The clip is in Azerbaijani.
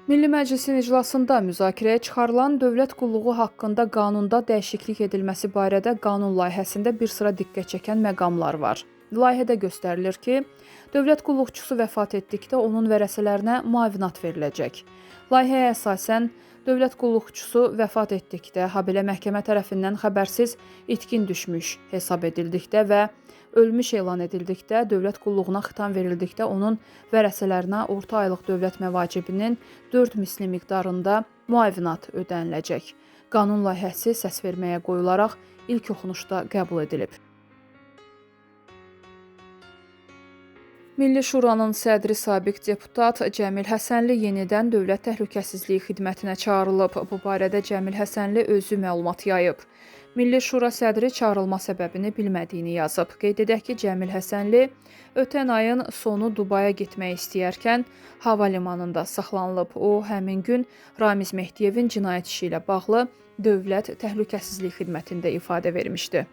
Milli Məclisin iclasında müzakirəyə çıxarılan dövlət qulluğu haqqında qanunda dəyişiklik edilməsi barədə qanun layihəsində bir sıra diqqət çəkən məqamlar var. Layihədə göstərilir ki, dövlət qulluqçusu vəfat etdikdə onun vərəsələrinə müavinat veriləcək. Layihəyə əsasən, dövlət qulluqçusu vəfat etdikdə, habelə məhkəmə tərəfindən xəbərsiz itkin düşmüş hesab edildikdə və ölmüş elan edildikdə, dövlət qulluğuna xitam verildikdə onun vərəsələrinə orta aylıq dövlət məvacibinin 4 misli miqdarında müavinat ödəniləcək. Qanun layihəsi səs verməyə qoyularaq ilk oxunuşda qəbul edilib. Milli Şuranın sədri sabiq deputat Cəmil Həsənli yenidən Dövlət Təhlükəsizliyi Xidmətinə çağırılıb. Bu barədə Cəmil Həsənli özü məlumat yayıb. Milli Şura sədri çağırılma səbəbini bilmədiyini yazıb. Qeyd edək ki, Cəmil Həsənli ötən ayın sonu Dubaya getmək istəyərkən hava limanında saxlanılıb. O, həmin gün Ramiz Mehdiyevin cinayət işi ilə bağlı Dövlət Təhlükəsizlik Xidmətində ifadə vermişdi.